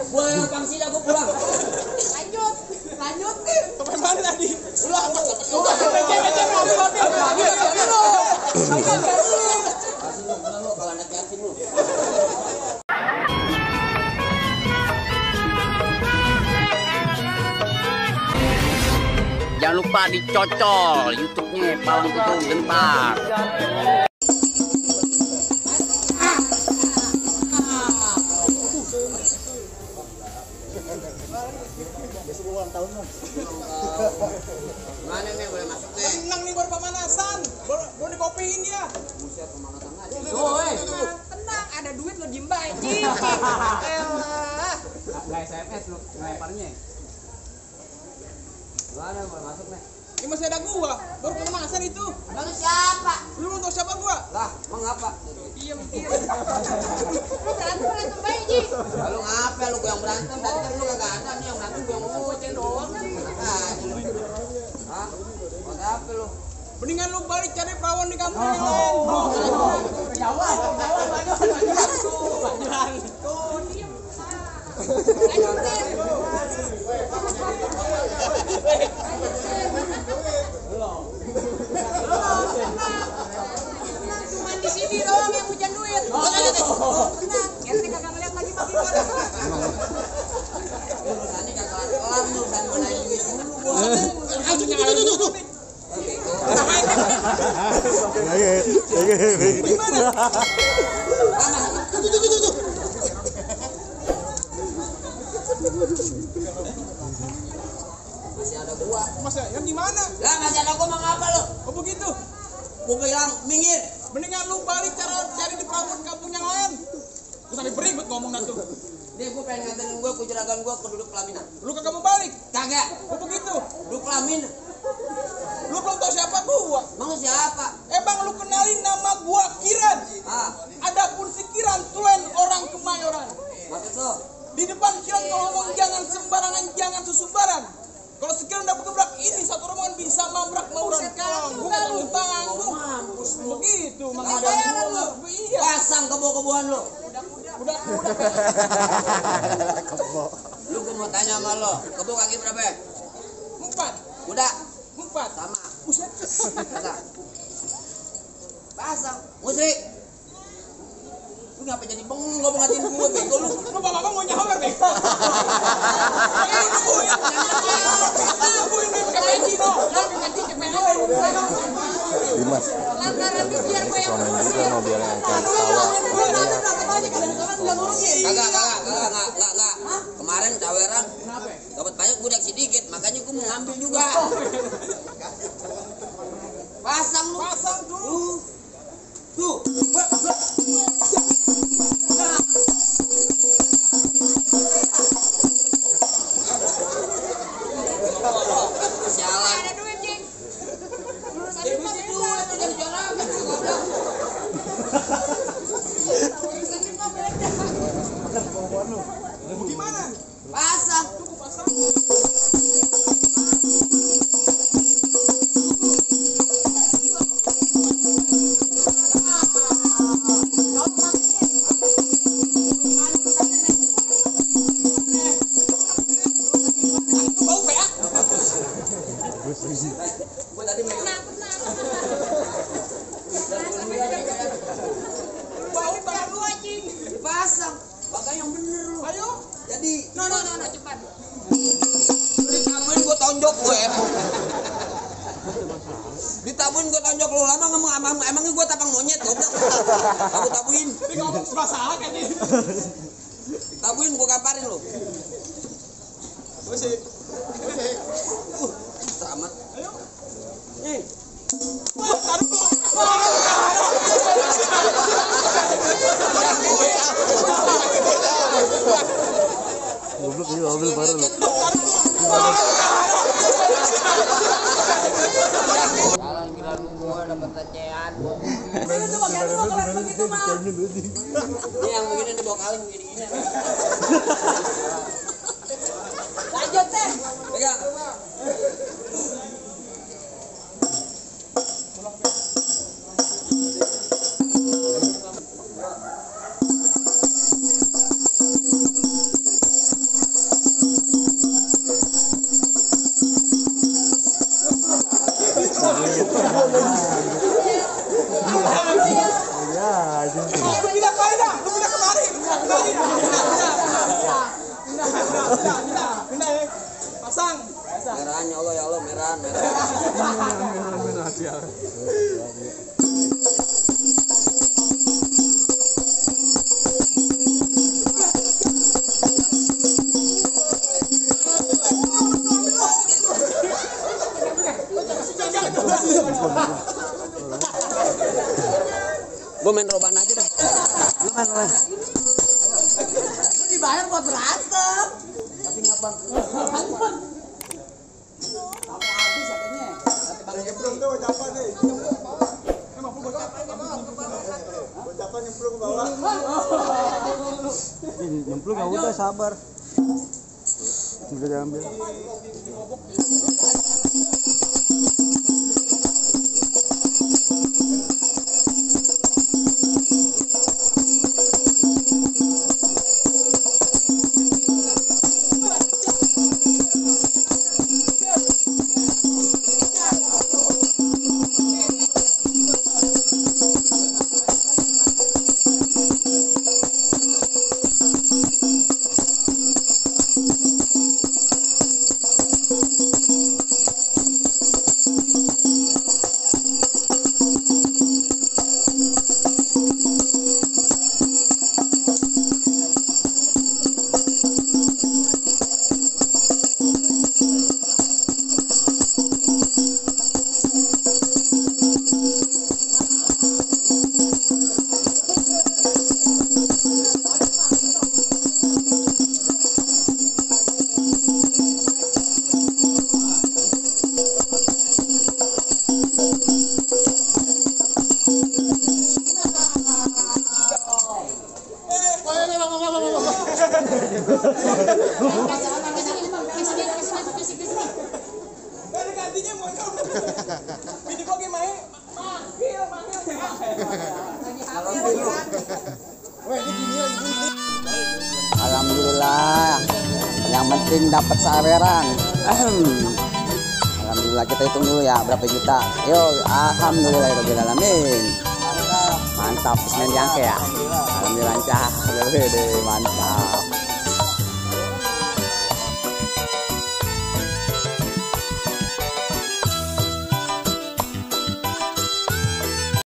Gua pangsi dah gua pulang. Lanjut. Sampai mana tadi? Ulah apa sampai juga. Kalau anak yatim lu. Jangan lupa dicocol YouTube-nya Pawang Kutu Gentar. Mana nih boleh masuk nih? Tenang nih baru pemanasan. Baru dikopiin dia. Buset pemanasan aja. Tenang, ada duit lo jimba anjing. Enggak SMS lu ngelemparnya. Mana boleh masuk nih? Ini masih ada gua. Baru pemanasan itu. Lalu siapa? Lu untuk siapa gua? Lah, mengapa? Diam. Lu berantem baik, Ji. Lalu ngapa lu yang berantem? Tadi kan lu kagak ada nih yang berantem gua yang ngoceh doang. Hah? Buat apa lu? Mendingan lu balik cari perawan di kampung yang lain. Jawab. Tuh, diam. Cuman di sini doang yang hujan duit. Tenang, ente kagak ngeliat lagi bagi orang. Urusannya kagak kelar lu, urusan menaik duit dulu gua. Masih ada gua. Masa yang di mana? Lah masih ada gua mengapa lu? Oh begitu. Gua bilang minggir. Mendingan lu balik cari di perawan kampung yang lain. Lu sampai beribet ngomong dah tuh. Dia gua pengen nganterin gua ke juragan gua ke duduk pelaminan. Lu kagak mau balik. Kagak. Oh begitu. Duduk pelaminan. Lu belum tahu siapa gua. Mau siapa? Bang lu kenalin nama gua Kiran. Ah, Adapun si Kiran tulen orang Kemayoran. maksud lu? Di depan Kiran kalau ngomong jangan sembarangan, jangan susumbaran. Kalau si Kiran udah bergebrak ini satu rombongan bisa mabrak mauran. Gua nggak tanggung. Mampus lu. Begitu Kagak makanya bayaran lu. Iya. Pasang kebo-keboan lu. Udah. Lu gua mau tanya sama lu, kebo kaki berapa? 4. Udah, 4. sama. Buset. Pasang. Pasang. Musrik. Lu ngapa jadi bengong ngomong ngatin gua bego lu? Lu bapak mau nyawer deh. Dimas, soalnya juga mobil yang kayak sawah. Kagak. Kemarin caweran dapat banyak budak sedikit, makanya gua mau ngambil juga. Pasang lu. Pasang tuh. Tuh. Sialan. Ada duit, Jing. Urusan Dia itu bisa beda. duit itu jadi jarakan juga. Urusan itu beda. Gimana? Pasang. Bau PA. Gua tadi megang. Bau PA lu anjing. Dipasang. Pakai yang bener lu. Ayo. Jadi, No, cepat. ditabuin gua tonjok gue. Ditabuin gua tonjok lu. Lama ngomong emangnya gua tapang monyet goblok. Aku tabuin. Ini ngomong masalah kan ini. Tabuin gua kamparin lu. Musik. Selamat. Ayo. Nih. Goblok ini mobil baru loh. Jalan kira gua dapat recehan. Ini yang begini dibawa kaleng begini-gini. Lanjut, Teh. Pegang. Pasang. Merahan ya Allah, merahan. Gue main roban aja dah. Lu main. Lu dibayar buat berantem. Tapi nggak bang. Sampai habis katanya. Nyemplung tuh ucapan nih. Ucapan nyemplung ke bawah. Nyemplung ya udah sabar. Udah diambil. Dari gantinya mau ini kok gimana? Alhamdulillah, yang penting dapat saweran. Alhamdulillah, kita hitung dulu ya berapa juta. Yo, alhamdulillahirobbilalamin. Mantap, bismillah ya. Alhamdulillah lancar, mantap.